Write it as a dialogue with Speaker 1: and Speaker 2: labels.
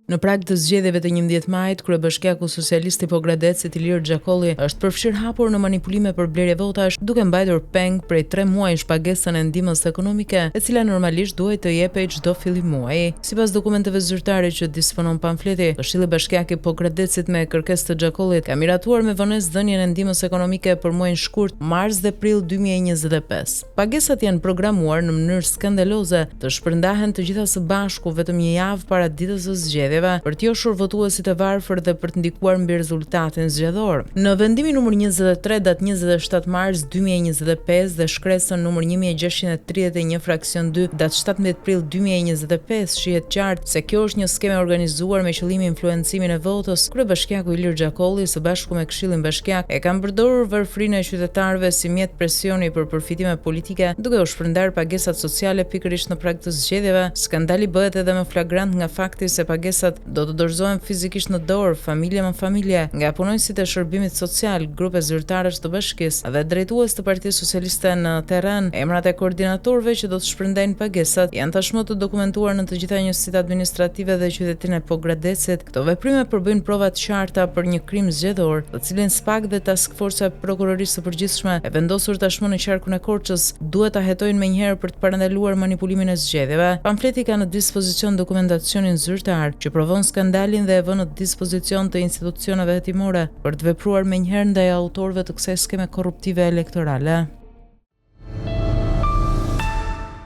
Speaker 1: Në prag të zgjedhjeve të 11 majit, kryebashkiaku socialist i Pogradecit Ilir Xhakolli është përfshirë hapur në manipulime për blerje votash, duke mbajtur peng prej 3 muajsh pagesën e ndihmës ekonomike, e cila normalisht duhej të jepej çdo fillim muaji. Sipas dokumenteve zyrtare që disponon Pamfleti, Këshilli Bashkiak i Pogradecit me kërkesë të Xhakollit ka miratuar me vonesë dhënien e ndihmës ekonomike për muajin shkurt, mars dhe prill 2025. Pagesat janë programuar në mënyrë skandaloze të shpërndahen të gjitha së bashku vetëm një javë para ditës së zgjedhjeve, për të joshur votuesit e varfër dhe për të ndikuar mbi rezultatin zgjedhor. Në vendimin numër 23 datë 27 mars 2025 dhe shkresën numër 1631 fraksion 2 datë 17 prill 2025 shihet qartë se kjo është një skemë e organizuar me qëllim influencimin e votës. Kryebashkiaku Ilir Xhakolli së bashku me Këshillin Bashkiak e kanë përdorur varfërinë e qytetarëve si mjet presioni për përfitime politike, duke u shpërndarë pagesat sociale pikërisht në prag të zgjedhjeve. Skandali bëhet edhe më flagrant nga fakti se pagesat do të dorëzohen fizikisht në dorë, familje më familje, nga punonjësit e shërbimit social, grupe zyrtarësh të bashkisë dhe drejtues të Partisë Socialiste në terren. Emrat e koordinatorëve që do të shpërndajnë pagesat janë tashmë të dokumentuar në të gjitha njësitë administrative dhe qytetin e Pogradecit. Këto veprime përbëjnë prova të qarta për një krim zgjedhor, të cilin SPAK dhe Task Forca e Prokurorisë së Përgjithshme, e vendosur tashmë në qarkun e Korçës, duhet ta hetojnë menjëherë për të parandaluar manipulimin e zgjedhjeve. Pamfleti ka në dispozicion dokumentacionin zyrtar, që provon skandalin dhe e vë në dispozicion të institucioneve hetimore për të vepruar menjëherë ndaj autorëve të kësaj skeme korruptive elektorale.